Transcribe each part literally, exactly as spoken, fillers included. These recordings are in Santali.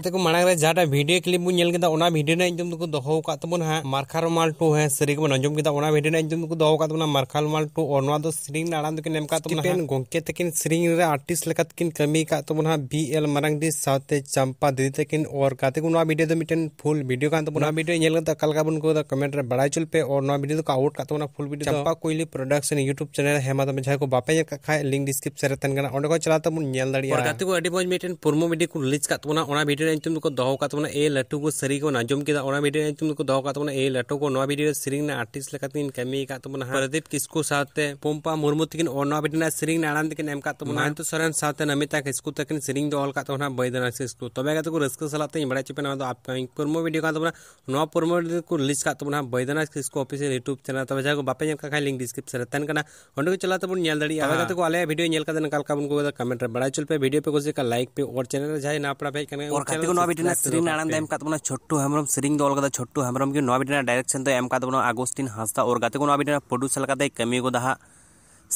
ᱛᱮᱠᱚ ᱢᱟᱲᱟᱝ ᱨᱮ ᱡᱟᱦᱟᱸᱴᱟᱜ ᱵᱷᱤᱰᱤᱭᱳ ᱠᱞᱤᱯ ᱵᱚᱱ ᱧᱮᱞ ᱠᱮᱫᱟ, ᱚᱱᱟ ᱵᱷᱤᱰᱤᱭᱳ ᱨᱮᱱᱟᱜ ᱧᱩᱛᱩᱢ ᱫᱚᱠᱚ ᱫᱚᱦᱚ ᱟᱠᱟᱫ ᱛᱟᱵᱚᱱᱟ ᱦᱟᱸᱜ ᱢᱟᱨᱠᱷᱟ ᱨᱩᱢᱟᱞ ᱴᱩ᱾ ᱦᱮᱸ, ᱥᱟᱹᱨᱤ ᱜᱮᱵᱚᱱ ᱟᱸᱡᱚᱢ ᱠᱮᱫᱟ, ᱚᱱᱟ ᱵᱷᱤᱰᱤᱭᱳ ᱨᱮᱱᱟᱜ ᱧᱩᱛᱩᱢ ᱫᱚᱠᱚ ᱫᱚᱦᱚ ᱟᱠᱟᱫ ᱛᱟᱵᱚᱱᱟ ᱢᱟᱨᱠᱷᱟ ᱨᱩᱢᱟᱞ ᱴᱩ᱾ ᱟᱨ ᱱᱚᱣᱟ ᱫᱚ ᱥᱮᱨᱮᱧ ᱨᱮᱱᱟᱜ ᱟᱲᱟᱝ ᱫᱚᱠᱤᱱ ᱮᱢ ᱟᱠᱟᱫ ᱛᱟᱵᱚᱱᱟ ᱦᱟᱸᱜ ᱜᱚᱢᱠᱮ ᱛᱟᱹᱠᱤᱱ, ᱥᱮᱨᱮᱧ ᱨᱮ ᱟᱨᱴᱤᱥᱴ ᱞᱮᱠᱟ ᱛᱟᱹᱠᱤᱱ ᱠᱟᱹᱢᱤ ᱟᱠᱟᱫ ᱛᱟᱵᱚᱱᱟ ᱦᱟᱸᱜ ᱵᱤ ᱮᱞ ᱢᱟᱨᱟᱝᱰᱤ ᱥᱟᱶᱛᱮ ᱪᱟᱢᱯᱟ ᱫᱤᱫᱤ ᱛᱟᱹᱠᱤᱱ᱾ ᱚᱨ ᱜᱟᱛᱮ ᱠᱚ, ᱱᱚᱣᱟ ᱵᱷᱤᱰᱤᱭᱳ ᱫᱚ ᱢᱤᱫᱴᱮᱱ ᱯᱷᱩᱞ ᱵᱷᱤᱰᱤᱭᱳ ᱠᱟᱱ ᱛᱟᱵᱚᱱᱟ᱾ ᱱᱚᱣᱟ ᱵᱷᱤᱰᱤᱭᱳ ᱧᱮᱞ ᱠᱟᱛᱮ ᱚᱠᱟ ᱞᱮᱠᱟ ᱵᱚᱱ ᱟᱹᱭᱠᱟᱹᱣ ᱫᱟ, ᱠᱚᱢᱮᱱᱴ ᱨᱮ ᱵᱟᱲᱟᱭ ᱦᱚᱪᱚ ᱞᱮᱯᱮ᱾ ᱚᱨ ᱱᱚᱣᱟ ᱵᱷᱤᱰᱤᱭᱳ ᱫᱚᱠᱚ ᱟᱣᱩᱴ ᱠᱟᱜ ᱛᱟᱵᱚᱱᱟ ᱯᱷᱩᱞ ᱵᱷᱤᱰᱤᱭᱳ ᱫᱚ ᱪᱟᱢᱯᱟ ᱠᱩᱭᱞᱤ ᱯᱨᱚᱰᱟᱠᱥᱚᱱ ᱭᱩᱴᱩᱵᱽ ᱪᱮᱱᱮᱞ ᱨᱮ᱾ ᱦᱮᱸ, ᱢᱟ ᱛᱚᱵᱮ ᱡᱟᱦᱟᱸᱭ ᱠᱚ ᱵᱟᱯᱮ ᱧᱮᱞ ᱠᱟᱜ ᱠᱷᱟᱡ, ᱞᱤᱝᱠ ᱰᱤᱥᱠᱨᱤᱯᱥᱚᱱ ᱨᱮ ᱛᱟᱦᱮᱱ ᱠᱟᱱᱟ, ᱚᱸᱰᱮ ᱠᱷᱚᱱ ᱪᱟᱞᱟᱣ ᱛᱟᱵᱚᱱ ᱧᱮᱞ ᱫᱟᱲᱮᱭᱟᱜᱼᱟ᱾ ᱜᱟᱛᱮ ᱠᱚ, ᱟᱹᱰᱤ ᱢᱚᱡᱽ ᱢᱤᱫᱴᱮᱱ ᱯᱨᱳᱢᱳ ᱵᱷᱤᱰᱤᱭᱳ ᱠᱚ ᱨᱤᱞᱤᱡᱽ ᱠᱟᱜ ᱛᱟᱵᱚᱱᱟ, ᱚᱱᱟ ᱵᱷᱤᱰᱤᱭᱳ ᱨᱮᱱᱟᱜ ᱧᱩᱛᱩᱢ ᱫᱚᱠᱚ ᱫᱚᱦᱚ ᱠᱟᱜ ᱛᱟᱵᱚᱱᱟ ᱮ ᱞᱟᱹᱴᱩ ᱜᱳ ᱥᱟᱹᱨᱤ ᱜᱮᱵᱚᱱ ᱟᱸᱡᱚᱢ ᱠᱮᱫᱟ᱾ ᱚᱱᱟ ᱵᱷᱤᱰᱤᱭᱳ ᱨᱮᱱᱟᱜ ᱧᱩᱛᱩᱢ ᱫᱚᱠᱚ ᱫᱚᱦᱚ ᱠᱟᱜ ᱛᱟᱵᱚᱱᱟ ᱮ ᱞᱟᱹᱴᱩ ᱜᱳ᱾ ᱱᱚᱣᱟ ᱵᱷᱤᱰᱤᱭᱳ ᱨᱮ ᱥᱮᱨᱮᱧ ᱨᱮᱱᱟᱜ ᱟᱨᱴᱤᱥᱴ ᱞᱮᱠᱟᱛᱮ ᱠᱤᱱ ᱠᱟᱹᱢᱤ ᱟᱠᱟᱫ ᱛᱟᱵᱚᱱᱟ ᱦᱟᱸᱜ ᱯᱨᱚᱫᱤᱯ ᱠᱤᱥᱠᱩ ᱥᱟᱶᱛᱮ ᱯᱚᱢᱯᱟ ᱢᱩᱨᱢᱩ ᱛᱟᱹᱠᱤᱱ᱾ ᱚᱨ ᱱᱚᱣᱟ ᱵᱷᱤᱰᱤᱭᱳ ᱨᱮᱱᱟᱜ ᱥᱮᱨᱮᱧ ᱨᱮᱱᱟᱜ ᱟᱲᱟᱝ ᱛᱟᱹᱠᱤᱱ ᱮᱢ ᱠᱟᱜ ᱛᱟᱵᱚᱱᱟ ᱢᱟᱱᱛᱩ ᱥᱚᱨᱮᱱ ᱥᱟᱶᱛᱮ ᱱᱚᱢᱤᱛᱟ ᱠᱤᱥᱠᱩ ᱛᱟᱹᱠᱤᱱ᱾ ᱥᱮᱨᱮᱧ ᱫᱚ ᱚᱞ ᱠᱟᱜ ᱛᱟᱵᱚᱱᱟ ᱵᱟᱹᱭᱫᱟᱱᱟᱛᱷ ᱠᱤᱥᱠᱩ᱾ ᱛᱚᱵᱮ ᱜᱟᱛᱮ ᱠᱚ, ᱨᱟᱹᱥᱠᱟᱹ ᱥᱟᱞᱟᱜ ᱛᱮᱧ ᱵᱟᱲᱟᱭ ᱦᱚᱪᱚ ᱯᱮᱭᱟ, ᱱᱚᱣᱟ ᱫᱚ ᱟᱯᱠᱟᱢᱤᱝ ᱯᱨᱳᱢᱳ ᱵᱷᱤᱰᱤᱭᱳ ᱠᱟᱱ ᱛᱟᱵᱚᱱᱟ᱾ ᱱᱚᱣᱟ ᱯᱨᱳᱢᱳ ᱵᱷᱤᱰᱤᱭᱳ ᱠᱚ ᱨᱤᱞᱤᱡᱽ ᱠᱟᱜ ᱛᱟᱵᱚᱱᱟ ᱵᱟᱹᱭᱫᱟᱱᱟᱛᱷ ᱠᱤᱥᱠᱩ ᱚᱯᱷᱤᱥᱤᱭᱟᱞ ᱭᱩᱴᱩᱵᱽ ᱪᱮᱱᱮᱞ᱾ ᱛᱚᱵᱮ ᱡᱟᱦᱟᱸᱭ ᱠᱚ ᱵᱟᱯᱮ ᱧᱮᱞ ᱠᱟᱜ ᱠᱷᱟᱡ, ᱞᱤᱝᱠ ᱰᱤᱥᱠᱨᱤᱯᱥᱚᱱ ᱨᱮ ᱛᱟᱦᱮᱱ ᱠᱟᱱᱟ, ᱚᱸᱰᱮ ᱠᱚ ᱪᱟᱞᱟᱣ ᱛᱟᱵᱚᱱ ᱧᱮᱞ ᱫᱟᱲᱮᱭᱟᱜᱼᱟ᱾ ᱛᱚᱵᱮ ᱜᱟᱛᱮ ᱠᱚ, ᱟᱞᱮᱭᱟᱜ ᱵᱷᱤᱰᱤᱭᱳ ᱧᱮᱞ ᱠᱟᱛᱮ ᱱᱚᱝᱠᱟ ᱞᱮᱠᱟ ᱵᱚᱱ ᱟᱹᱭᱠᱟᱹᱣ ᱫᱟ, ᱠᱚᱢᱮᱱᱴ ᱨᱮ ᱵᱟᱲᱟᱭ ᱦᱚᱪᱚ ᱞᱮᱯᱮ᱾ ᱵᱷᱤᱰᱤᱭᱳ ᱯᱮ ᱠᱩᱥᱤ ᱠᱷᱟᱡ, ᱞᱟᱭᱤᱠ ᱯᱮ᱾ ᱚᱨ ᱪᱮᱱᱮᱞ ᱨᱮ ᱡᱟᱦᱟᱸᱭ ᱱᱟᱣᱟ ᱯᱮᱲᱟ ᱯᱮ ᱦᱮᱡ ᱠᱟᱱ ᱠᱷᱟᱡ, ᱚᱨ ᱜᱟᱛᱮ ᱠᱚ, ᱱᱚᱣᱟ ᱵᱷᱤᱰᱤᱭᱳ ᱨᱮᱱᱟᱜ ᱥᱮᱨᱮᱧ ᱨᱮᱱᱟᱜ ᱟᱲᱟᱝ ᱫᱚ ᱮᱢ ᱠᱟᱜ ᱛᱟᱵᱚᱱᱟ ᱪᱷᱳᱴᱴᱩ ᱦᱮᱢᱵᱨᱚᱢ, ᱥᱮᱨᱮᱧ ᱫᱚ ᱚᱞ ᱠᱟᱫᱟ ᱪᱷᱳᱴᱴᱩ ᱦᱮᱢᱵᱨᱚᱢ ᱜᱮ᱾ ᱱᱚᱣᱟ ᱵᱷᱤᱰᱤᱭᱳ ᱨᱮᱱᱟᱜ ᱰᱟᱭᱨᱮᱠᱥᱚᱱ ᱫᱚ ᱮᱢ ᱠᱟᱜ ᱛᱟᱵᱚᱱᱟ ᱟᱜᱚᱥᱴᱤᱱ ᱦᱟᱸᱥᱫᱟ᱾ ᱚᱨ ᱜᱟᱛᱮ ᱠᱚ, ᱱᱚᱣᱟ ᱵᱷᱤᱰᱤᱭᱳ ᱨᱮᱱᱟᱜ ᱯᱨᱚᱰᱩᱥᱟᱨ ᱞᱮᱠᱟᱛᱮᱭ ᱠᱟᱹᱢᱤ ᱠᱟᱫᱟ ᱦᱟᱸᱜ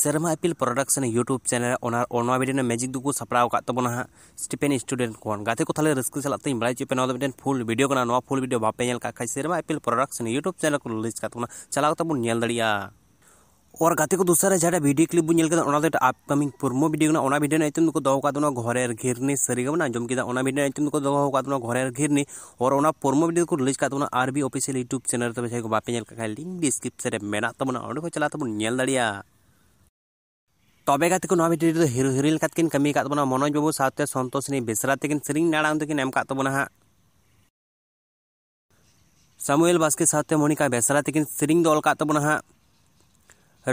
ᱥᱮᱨᱢᱟ ᱤᱯᱤᱞ ᱯᱨᱚᱰᱟᱠᱥᱚᱱ ᱭᱩᱴᱩᱵᱽ ᱪᱮᱱᱮᱞ᱾ ᱚᱱᱟ, ᱚᱱᱟ ᱵᱷᱤᱰᱤᱭᱳ ᱨᱮᱱᱟᱜ ᱢᱤᱭᱩᱡᱤᱠ ᱫᱚᱠᱚ ᱥᱟᱯᱲᱟᱣ ᱟᱠᱟᱫ ᱛᱟᱵᱚᱱᱟ ᱦᱟᱸᱜ ᱥᱴᱤᱯᱷᱮᱱ ᱥᱴᱩᱰᱮᱱᱴ ᱠᱷᱚᱱ᱾ ᱜᱟᱛᱮ ᱠᱚ, ᱛᱟᱦᱞᱮ ᱨᱟᱹᱥᱠᱟᱹ ᱥᱟᱞᱟᱜ ᱛᱮᱧ ᱵᱟᱲᱟᱭ ᱦᱚᱪᱚᱭᱮᱫ ᱯᱮ, ᱱᱚᱣᱟ ᱫᱚ ᱢᱤᱫᱴᱮᱱ ᱯᱷᱩᱞ ᱵᱷᱤᱰᱤᱭᱳ ᱠᱟᱱᱟ᱾ ᱱᱚᱣᱟ ᱯᱷᱩᱞ ᱵᱷᱤᱰᱤᱭᱳ ᱵᱟᱯᱮ ᱧᱮᱞ ᱠᱟᱜ ᱠᱷᱟᱡ, ᱥᱮᱨᱢᱟ ᱤᱯᱤᱞ ᱯᱨᱚᱰᱟᱠᱥᱚᱱ ᱭᱩᱴᱩᱵᱽ ᱪᱮᱱᱮᱞ ᱠᱚ ᱨᱤᱞᱤᱡᱽ ᱠᱟᱜ ᱛᱟᱵᱚᱱᱟ, ᱪᱟᱞᱟᱣ ᱠᱟᱛᱮ ᱵᱚᱱ ᱧᱮᱞ ᱫᱟᱲᱮᱭᱟᱜᱼᱟ᱾ ᱚᱨ ᱜᱟᱛᱮ ᱠᱚ, ᱫᱚᱥᱟᱨ ᱨᱮ ᱡᱟᱦᱟᱸᱴᱟᱜ ᱵᱷᱤᱰᱤᱭᱳ ᱠᱞᱤᱯ ᱵᱚᱱ ᱧᱮᱞ ᱠᱮᱫᱟ, ᱚᱱᱟ ᱫᱚ ᱢᱤᱫᱴᱮᱱ ᱟᱯᱠᱟᱢᱤᱝ ᱯᱨᱳᱢᱳ ᱵᱷᱤᱰᱤᱭᱳ ᱠᱟᱱᱟ᱾ ᱚᱱᱟ ᱵᱷᱤᱰᱤᱭᱳ ᱨᱮᱱᱟᱜ ᱧᱩᱛᱩᱢ ᱫᱚᱠᱚ ᱫᱚᱦᱚ ᱟᱠᱟᱫ ᱛᱟᱵᱚᱱᱟ ᱜᱷᱚᱨᱮᱨ ᱜᱷᱤᱨᱱᱤ, ᱥᱟᱹᱨᱤ ᱜᱮᱵᱚᱱ ᱟᱸᱡᱚᱢ ᱠᱮᱫᱟ᱾ ᱚᱱᱟ ᱵᱷᱤᱰᱤᱭᱳ ᱨᱮᱱᱟᱜ ᱧᱩᱛᱩᱢ ᱫᱚᱠᱚ ᱫᱚᱦᱚ ᱟᱠᱟᱫ ᱛᱟᱵᱚᱱᱟ ᱜᱷᱚᱨᱮᱨ ᱜᱷᱤᱨᱱᱤ᱾ ᱚᱨ ᱚᱱᱟ ᱯᱨᱳᱢᱳ ᱵᱷᱤᱰᱤᱭᱳ ᱠᱚ ᱨᱤᱞᱤᱡᱽ ᱠᱟᱜ ᱛᱟᱵᱚᱱᱟ ᱟᱨ ᱵᱤ ᱚᱯᱷᱤᱥᱤᱭᱟᱞ ᱭᱩᱴᱩᱵᱽ ᱪᱮᱱᱮᱞ ᱨᱮ᱾ ᱛᱚᱵᱮ ᱡᱟᱦᱟᱸᱭ ᱠᱚ ᱵᱟᱯᱮ ᱧᱮᱞ ᱠᱟᱜ ᱠᱷᱟᱡ, ᱞᱤᱝᱠ ᱰᱤᱥᱠᱨᱤᱯᱥᱚᱱ ᱨᱮ ᱢᱮᱱᱟᱜ ᱛᱟᱵᱚᱱᱟ, ᱚᱸᱰᱮ ᱠᱷᱚᱱ ᱪᱟᱞᱟᱣ ᱛᱟᱵᱚᱱ ᱧᱮᱞ ᱫᱟᱲᱮᱭᱟᱜᱼᱟ᱾ ᱛᱚᱵᱮ ᱜᱟᱛᱮ ᱠᱚ, ᱱᱚᱣᱟ ᱵᱷᱤᱰᱤᱭᱳ ᱨᱮᱫᱚ ᱦᱤᱨᱳ ᱦᱤᱨᱳᱭᱤᱱ ᱞᱮᱠᱟᱛᱮ ᱠᱤᱱ ᱠᱟᱹᱢᱤ ᱟᱠᱟᱫ ᱛᱟᱵᱚᱱᱟ ᱢᱚᱱᱳᱡᱽ ᱵᱟᱹᱵᱩ ᱥᱟᱶᱛᱮ ᱥᱚᱱᱛᱳᱥᱤᱱᱤ ᱵᱮᱥᱨᱟ ᱛᱟᱹᱠᱤᱱ᱾ ᱥᱮᱨᱮᱧ ᱨᱮᱱᱟᱜ ᱟᱲᱟᱝ ᱫᱚᱠᱤᱱ ᱮᱢ ᱟᱠᱟᱫ ᱛᱟᱵᱚᱱᱟ ᱦᱟᱸᱜ ᱥᱟᱢᱩᱭᱮᱞ ᱵᱟᱥᱠᱮ ᱥᱟᱶᱛᱮ ᱢᱚᱱᱤᱠᱟ ᱵᱮᱥᱨᱟ ᱛᱟᱹᱠᱤᱱ᱾ ᱥᱮᱨᱮᱧ ᱫᱚ ᱚᱞ ᱟᱠᱟᱫ ᱛᱟᱵᱚᱱᱟ ᱦᱟᱸᱜ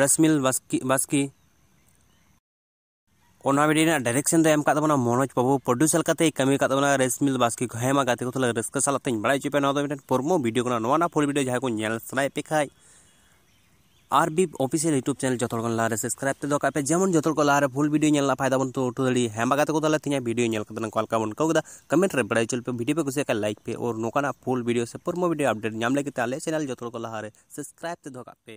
ᱨᱟᱥᱢᱤᱞ ᱵᱟᱥᱠᱮ, ᱵᱟᱥᱠᱮ᱾ ᱚᱱᱟ ᱵᱷᱤᱰᱤᱭᱳ ᱨᱮᱱᱟᱜ ᱰᱟᱭᱨᱮᱠᱥᱚᱱ ᱫᱚ ᱮᱢ ᱟᱠᱟᱫ ᱛᱟᱵᱚᱱᱟ ᱢᱚᱱᱳᱡᱽ ᱵᱟᱹᱵᱩ, ᱯᱨᱚᱰᱩᱥᱟᱨ ᱞᱮᱠᱟᱛᱮᱭ ᱠᱟᱹᱢᱤ ᱟᱠᱟᱫ ᱛᱟᱵᱚᱱᱟ ᱨᱟᱥᱢᱤᱞ ᱵᱟᱥᱠᱮ᱾ ᱦᱮᱸ ᱢᱟ ᱜᱟᱛᱮ ᱠᱚ, ᱛᱟᱦᱞᱮ ᱨᱟᱹᱥᱠᱟᱹ ᱥᱟᱞᱟᱜ ᱛᱮᱧ ᱵᱟᱲᱟᱭ ᱦᱚᱪᱚᱭᱮᱫ ᱯᱮᱭᱟ, ᱱᱚᱣᱟ ᱫᱚ ᱢᱤᱫᱴᱮᱱ ᱯᱨᱳᱢᱳ ᱵᱷᱤᱰᱤᱭᱳ ᱠᱟᱱᱟ᱾ ᱱᱚᱣᱟ ᱨᱮᱱᱟᱜ ᱯᱷᱩᱞ ᱵᱷᱤᱰᱤᱭᱳ ᱡᱟᱦᱟᱸᱭ ᱠᱚ ᱧᱮᱞ ᱥᱟᱱᱟᱭᱮᱫ ᱯᱮ ᱠᱷᱟᱡ, ᱟᱨ ᱵᱤ ᱚᱯᱷᱤᱥᱤᱭᱟᱞ ᱭᱩᱴᱩᱵᱽ ᱪᱮᱱᱮᱞ ᱡᱚᱛᱚ ᱦᱚᱲ ᱠᱷᱚᱱ ᱞᱟᱦᱟ ᱨᱮ ᱥᱟᱵᱥᱠᱨᱟᱭᱤᱵ ᱛᱮ ᱫᱚᱦᱚ ᱠᱟᱜ ᱯᱮ, ᱡᱮᱢᱚᱱ ᱡᱚᱛᱚ ᱦᱚᱲ ᱠᱚ ᱞᱟᱦᱟ ᱨᱮ ᱯᱷᱩᱞ ᱵᱷᱤᱰᱤᱭᱳ ᱧᱮᱞ ᱨᱮᱱᱟᱜ ᱯᱷᱟᱭᱫᱟ ᱵᱚᱱ ᱩᱴᱷᱟᱹᱣ ᱫᱟᱲᱮᱭᱟᱜ᱾ ᱦᱮᱸ ᱢᱟ ᱜᱟᱛᱮ ᱠᱚ, ᱛᱟᱦᱞᱮ ᱛᱮᱦᱮᱧᱟᱜ ᱵᱷᱤᱰᱤᱭᱳ ᱧᱮᱞ ᱠᱟᱛᱮ ᱱᱚᱝᱠᱟ ᱞᱮᱠᱟ ᱵᱚᱱ ᱟᱹᱭᱠᱟᱹᱣ ᱠᱮᱫᱟ, ᱠᱚᱢᱮᱱᱴ ᱨᱮ ᱵᱟᱲᱟᱭ ᱦᱚᱪᱚ ᱞᱮᱯᱮ᱾ ᱵᱷᱤᱰᱤᱭᱳ ᱯᱮ ᱠᱩᱥᱤᱭᱟᱜ ᱠᱷᱟᱡ, ᱞᱟᱭᱤᱠ ᱯᱮ᱾ ᱟᱨ ᱱᱚᱝᱠᱟᱱᱟᱜ ᱯᱷᱩᱞ ᱵᱷᱤᱰᱤᱭᱳ ᱥᱮ ᱯᱨᱳᱢᱳ ᱵᱷᱤᱰᱤᱭᱳ ᱟᱯᱰᱮᱴ ᱧᱟᱢ ᱞᱟᱹᱜᱤᱫ ᱛᱮ ᱟᱞᱮ ᱪᱮᱱᱮᱞ ᱡᱚᱛᱚ ᱦᱚᱲ ᱠᱚ ᱞᱟᱦᱟ ᱨᱮ ᱥᱟᱵᱥᱠᱨᱟᱭᱤᱵ ᱛᱮ ᱫᱚᱦᱚ ᱠᱟᱜ ᱯᱮ᱾